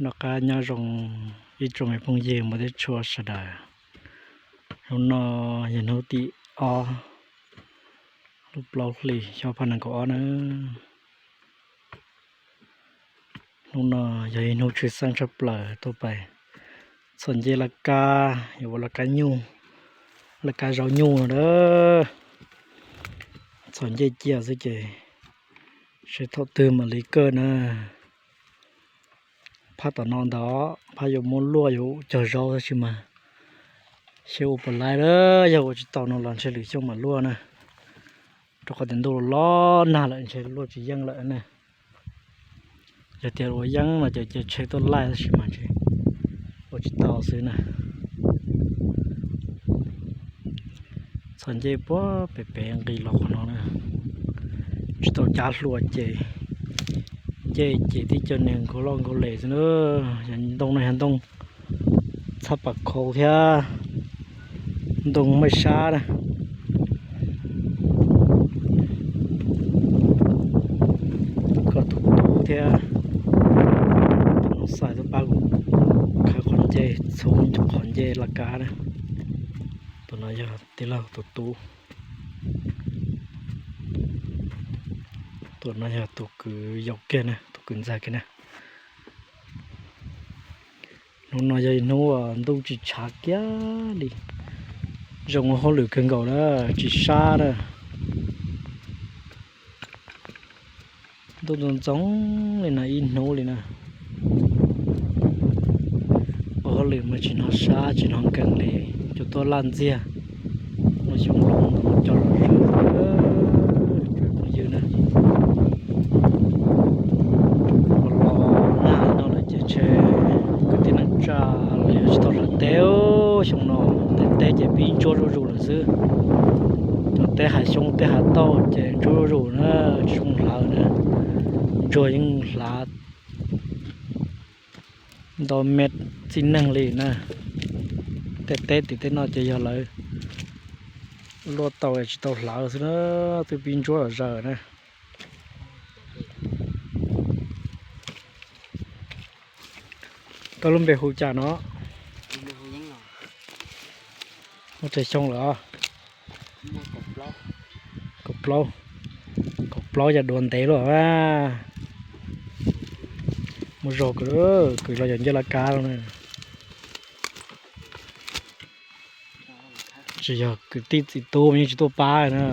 Noj qab nyob zoo ib tsoom me phooj ywg npua teb tshua sawv daws. Hnub no yog hnub tim ob lub plaub hlis xyoo ob phav nees nkaum ob na. Hnub no yog ib hnub tshwj xeeb tshaj plaws tuaj pais txhom ncej laj kab, yuav ua laj kab nyuj, laj kab zaub nyuj no na. Txhom ncej cia xwb ces seb thaum twg mam li kawg na. Phab tom no ntag, phab yuav muab luaj yuav cog zaub tab sis mas seb ua puas laib lawm, yog ua tsis tau no los ntshe lwm xyoo mam luaj na. Rau qhov tias ntuj los nag lawm ntshe luaj tsis yeej lawm na. Yog tias ua yeeb no ces cia tsheb tuaj laij tab sis mas ntshe ua tsis tau xwb na. Txhom ncej puag pem pem nqis los qhov no na, tsis tau cab hlua ces ncej ces tib co niag nkaug loj nkaug les xwb na. Yog ntoo no yog ntoo txhab pam khau thiab ntoo maj sab na. Koj tus tub thiab tus nus xais tuaj pab kuv khawb qhov ncej, txhub qhov ncej laj kab na. Tus no yog tij laug tus tub. Tus no yog tus kwv yaus kiag na, tus kwv ntxawg kiag na. Hnub no yog ib hnub ntuj tsis tshav kiag li, zoo ua hauj lwm kawg nkaus na, tsis sab na. Ntuj ntxoov ntxoo li no ib hnub li na. Ua hauj lwm mas tsis hnov sab tsis hnov nkees li, cua tuaj laj ntxiag. Lub xyoo no cov los phooj ywg na, los nag no lawm ces ntshe kwv tij neej tsa los yuav tsis tau hlawv teb. Xyoo no tej teb ces pib ntsuab zuj zus lawm xwb. Cov teb hav xyoob teb hav tauj ces ntsuab zuj zus na, tsis zoo hlawv na. Ntsuag yeej hlav ntau me txij neeg li na. Tej teb tim tej no ces yog lawv luaj tau tsis tau hlawv xwb na, twb pib ntsuab zom zaws na. Koj lub npe hu cas no? Muaj tsawg xyoo lawm? Kaum plaub, kaum plaub yog dua ntev lawm a. Muaj zog kwv, kwv los yog ncej laj kab no na. Tsis yog kwv tij txiv tub mas yeej tsis tuaj pab na.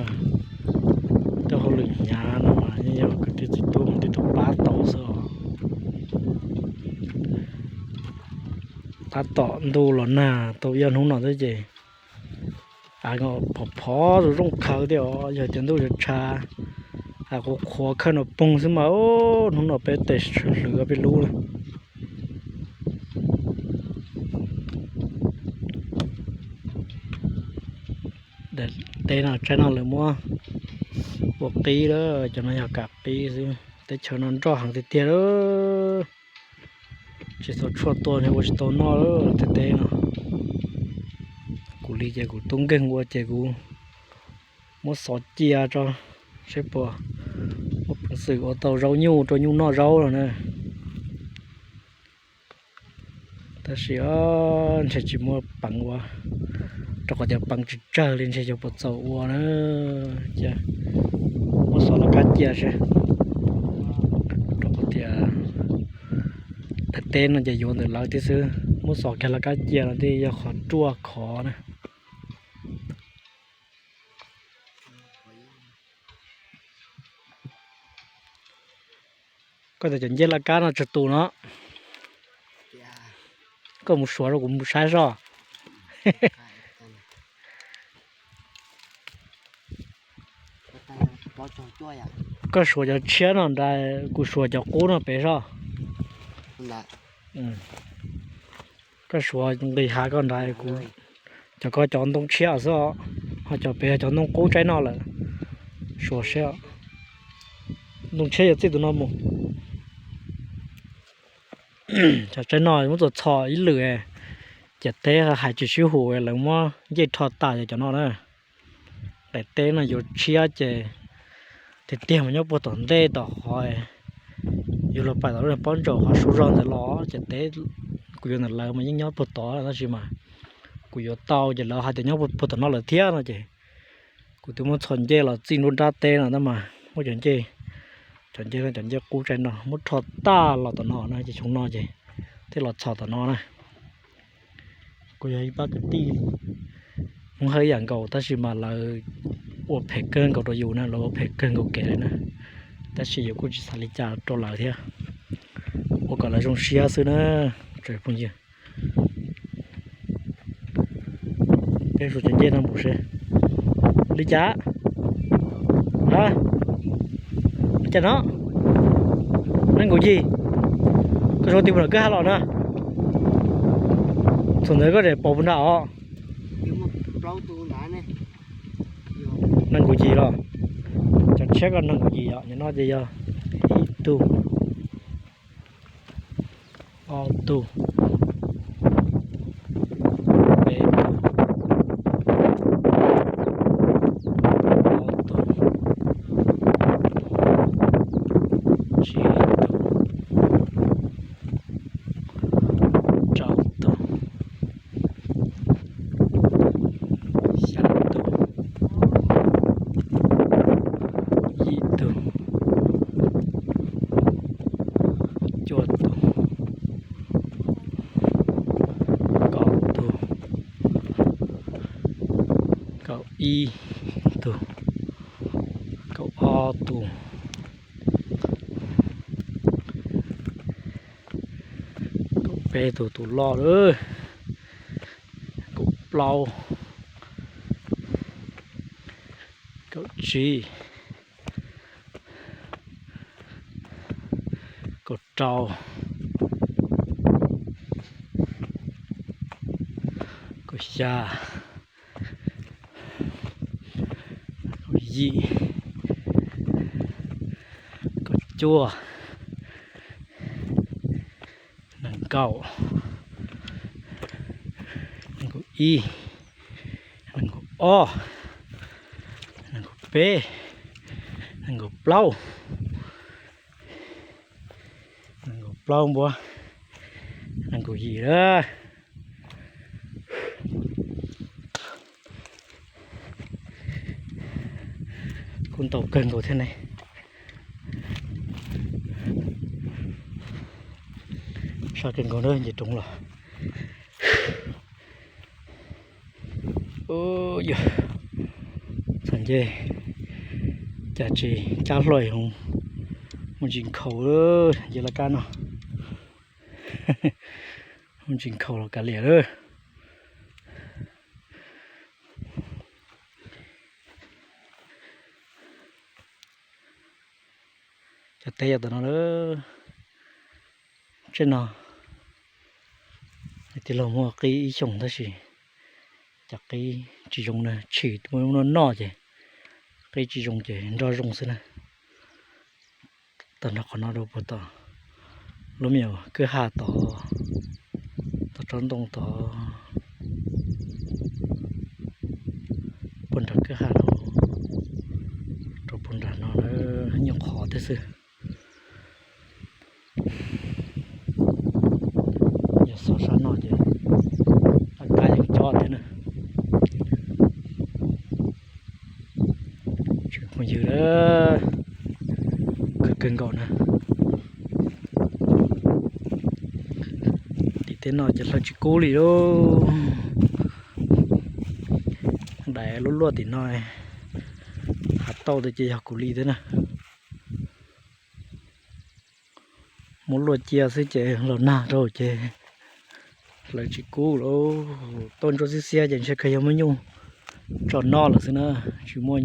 Tej hauj lwm hnyav no mas yeej yog kwv tij txiv tub mas thiaj tuaj pab tau xwb os. Tab tom ntuj los nag tau ib ob hnub no xwb ces av phom phov zoo zoo khaws thiab os. Yog tias ntuj tshav tshav, av qhuav qhuav khawb no poog xwb mas hnub no peb tes sawv hlwv peb lub na. Daim teb no tsaib no lawv muab ua qib lawm, cov no yog kam qib xwb. Teb chaws no nroj heev tiag tiag lawm. Tsis txaus tshuaj tua ntshe ua tsis tau noj lawm tej teb no. Kuv li ces kuv tub nkeeg ua ces kuv muab xov cia tso, seb puas muaj peev xwm ua tau zaub nyuj rau nyuj noj zaub no na. Tab sis ntshe tsis muaj peev ua, rau qhov tias peev tsis tsawg li ntshe yog puas txaus ua na. Cia muab xov laj kab cia seb, rau qhov tias daim teb no ces yuav ntawm lawv tib xwb, muab xov kiag laj kab cia no thiaj yog qhov ruaj khov na. Koj tias cov ncej laj kab no tsawg tus no? Koj mus suav rau kuv mus saib soj. Koj suav cov tshiab no nrad, kuv suav cov qub no pem soj. Koj suav nqis hav koj nrad, kuv cov ko cov ntoo tshiab xwb os, ho cov pem cov ntoo qub tsaib no lawm. Suav seb, ntoo tshiab yuav txij tus no mus. Cov tsaib no muab txuas txhom ib lwm, ciam teb hais tsis sib hum lawv muab ncej rho tas cov no na. Daim teb no yuav tshiab ces tiag tiag mas nyob puag tom ntej tom qhov Yus los pais tom lub pob ntsaum qhov suav zog ntawd los ces teb kuv yuav ntawm lawv mas yeej nyob puag tod tab sis mas kuv yuav tau ces lawv hais tias nyob puag tom no lawm thiab no ces kuv twb muab txhos ncej los txij nruab nrab teb no tab mas muab cov ncej, cov ncej no cov ncej qub tsaib no muab rho tag los tom no na ces xyoo no ces thiaj los txhos tom no na. Kuj yog ib pab kwv tij Hmoob Hawj ib yam nkaus tab sis mas lawv ua phem kawg nkaus rau yus na, lawv ua phem kawg nkaus kev li na. Tab sis yus kuj tsis xav li cas rau lawv thiab, ua kom lawv zoo siab xwb na tsoom phooj ywg. Peb su cov ncej no mus seb li cas. A, li cas no? Nees nkaum yim. Koj sau tis mus lawm kwj ha los na. Thaum ntawd koj daim pom puas nram os? Nees nkaum yim los? Cov tshiab koj nees nkaum yim os, no ces yog ib tug, ob tug, peb tug, plaub tug, tsib tug, rau tug, xya tug, yim tug, cuaj tug, kaum tug, kaum ib tug, kaum ob tug, kaum peb tug tus loj lawm, kaum plaub, kaum tsib, kaum rau, kaum xya, kaum yim, kaum cuaj, nees nkaum, nees nkaum ib, nees nkaum ob, nees nkaum peb, nees nkaum plaub, nees nkaum plaub npuab, nees nkaum yim lawm. Kuj ntau kawg nkaus thiab ne. Sab kawg nkaus na, nce roov los. Yog txog nce, cas tsis cab hlo, muaj ntsis nkhaus, nce laj kab no, muaj ntsis nkhaus los kav liam lawm. Cov teb yog tom no lawm. Tsev no tij laug muaj qib ib xyoos tab sis cas qib tsis zoo na, tshis muaj lub no noj ces qib tsis zoo ces nroj zoo xwb na. Tau nrog qhov no rau puag tom lub me nyuam kwj ha tod, tau tsob ntoo tod, puag nram kwj ha no rau puag nram no lawm, nyuam qhuav thiab xwb. Yog xov sab no ces laj kab yeej cob thiab na. Tsoom phooj ywg, kawg kawg nkaus na. Tim teb no ces hlaws tsis kub li lauj. Daim luaj luaj tim no, hav tauj ntawd ces yog kuv li thiab na. Muab luaj cia xwb ces los nag rau ces hlaws tsis kub lauj. Tauj nroj xiab xiab ces ntshe kawg yog muab nyuj tso noj lawm xwb na, tsis muaj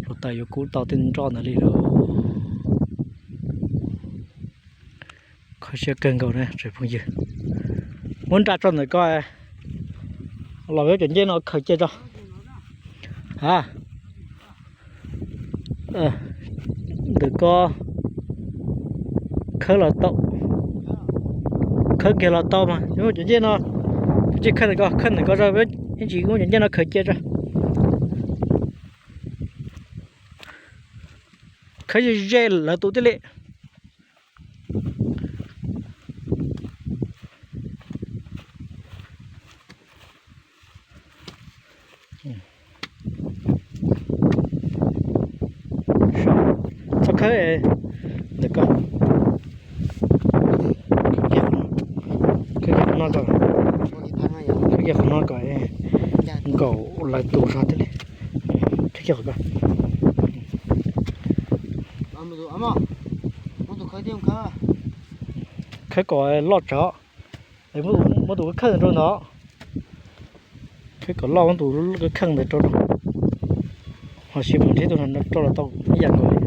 hluav taws yuav kub tau tej nroj ntawd li lauj. Kho siab kawg nkaus na tsoom phooj ywg. Muab nra tso ntawm ko los, cov ncej no khaws cia tso. A, ntawm ko khawb los tau, khawb kiag los tau mas cov ncej no, tsis khawb ntawm ko, khawb ntawm ko, ib tsis muab cov ncej no khaws cia tso. Khawb ze ze lawv tus tij li. Ntawm ko, khawb kiag qhov no kom, khawb kiag qhov no kom nkaum lawv tus zog thiaj li. Khawb kiag qhov ko. Khawb kom loj tsawv. Muab tus khawb ntawd rau ntawd. Khawb kom loj muab tus khawb ntawd rau rau. Ho sis mus nrhiav tus no rau los tau ib yam nkaus li.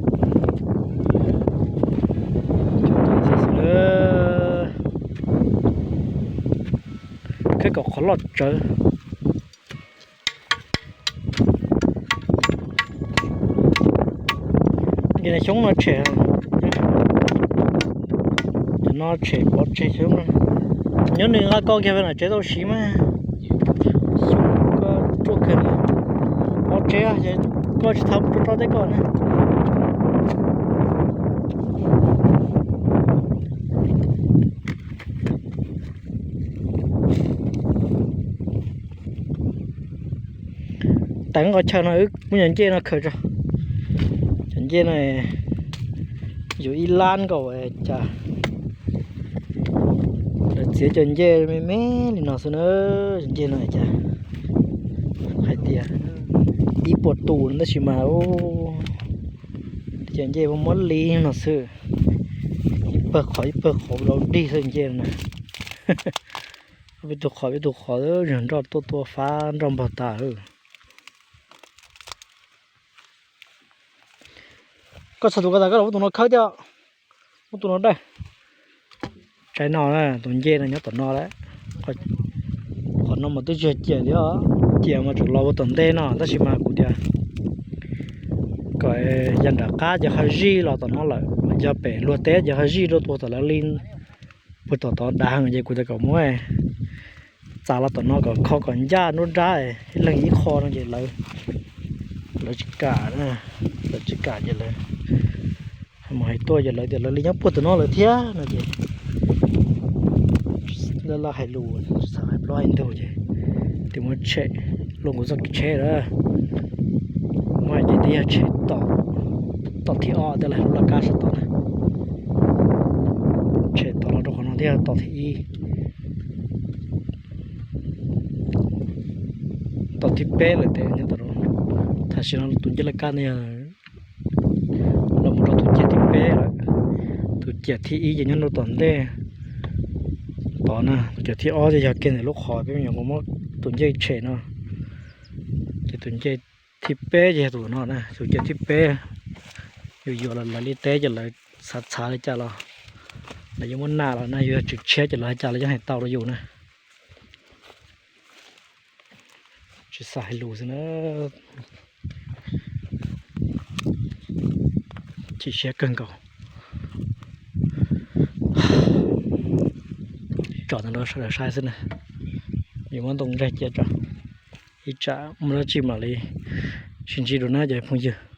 Khawb kom qhov loj tsawv. Ces xyoob no tshem, cov no tshem pov tseg xyoob no. Nyob nws nqa koj kiag pem no tsev tau siv mas. Xyoob koj ruaj kawg na. Pov tseg ces koj tsis txhob mus rau teb koj na. Teev qhov chaw no wb muab cov ncej no khaws tso. Cov ncej no yus ib lab nkaus cas. Lawv txiav cov ncej me me li no xwb na. Cov ncej no cas hais tias ib puas tus tab sis mas cov ncej muab muab li no xwb. Ib pawg qhov ib pawg qhov lau dig xwb ncej na. Peb tus qhov peb tus qhov nroj tuaj tua fab nroj npog tas. Koj txog tus ko tas koj los muab tus no khawb thiab. Muab tus no dawj. Tsaib no na, tus ncej no nyob tom no lawm. Qhov no mas twb tsis yog ciam li os, ciam mas tseem los ua tom ntej no tab sis mas kuv tias kom yog nram qab ces ho zij los tom no lawm, yog pem luag teb ces ho zij rau puag tom lawv li, puag tom tod dav heev ces kuv tias kom muab txav los tom no kom kho kom ncaj nruab nrab, ib leeg ib qho no ces lawv, lawv tsis kam, lawv tsis kam ces lawv mus hais tuaj ces lawv tias lawv li nyob puag tom no lawm thiab no ces laj laj hais lus tsis xav hais plaub hais ntug ces twb muab tshem, luaj kuv txoj kev tsheb lawm. Muab hais ces twb yog tshem tom thib ob thiab lawm, lub laj kab sab tod na. Tshem tom los rau qhov no thiab tom thib ib, tom thib peb lawm tes nyob tom no. Tam sim no tus ncej laj kab no yog los mus rau tus ciam thib peb lawm. Tus ciam thib ib ces nyob rau tom ntej tod na, tus ciam thib ob ces yog kiag ntawm lub qhov peb me nyuam qhuav muab tus ncej tshem no. Ces tus ncej thib peb ces yog tus no na, tus ciam thib peb. Yuav yuav los lawv li teb ces lawv txhav txhav li cas los, lawv yeej muab nam los na, yuav yog tsis tshiab ces lawv hais cas lawv yeej hais tau rau yus na. Tsis xav hais lus xwb na. Chim siab kawg nkaus. Tso ntawm no sawv daws saib xwb na. Yuav muab ntoo ntsaig cia tso, ib tsam muaj dab tsi mam li sib ntsib dua na cov phooj ywg.